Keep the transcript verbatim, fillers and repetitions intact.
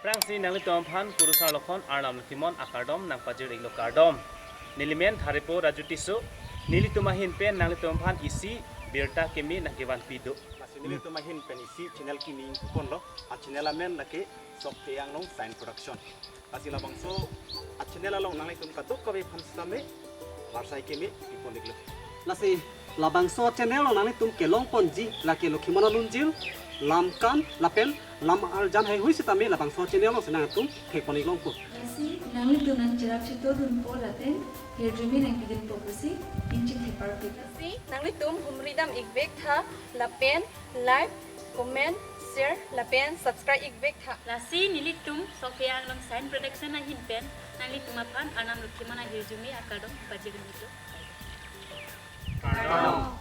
Tangsi nanglitum aphan kurusar lokhon Arnam Lokhimon akardom nangpajir iklo, kardom. Nelimen Tharepo Raju Tisso, nelitum ahin pen nanglitum aphan isi birta keme nangkevanpi do. Lasi nelitum ahin pen isi channel kimi ingpuponlo, a channel amen lake Sokte Anglong Sign Production. Lasi labangso a channel along nanglitum kadokave aphan sitame barsai keme pipon iklo. Lasi labangso channel along nanglitum kelongponji lake Lokhimon alunjir, lamkam lapen lam arjan haihui sitame labangso channel alongsi nangtum thekpon iklongpo. Lasi nanglitum nangcherap chetodunpo lapen hirjume nangpidunpo pusi ning chingthek parpik. Lasi nanglitum humridam ikvek tha lapen like, comment, share lapen subscribe ikvek tha. Lasi nelitum Sokte Anglong Sign Production ahin pen nanglitum aphan Arnam Lokhimon ahirjume akardom pajir iklo. Kardom.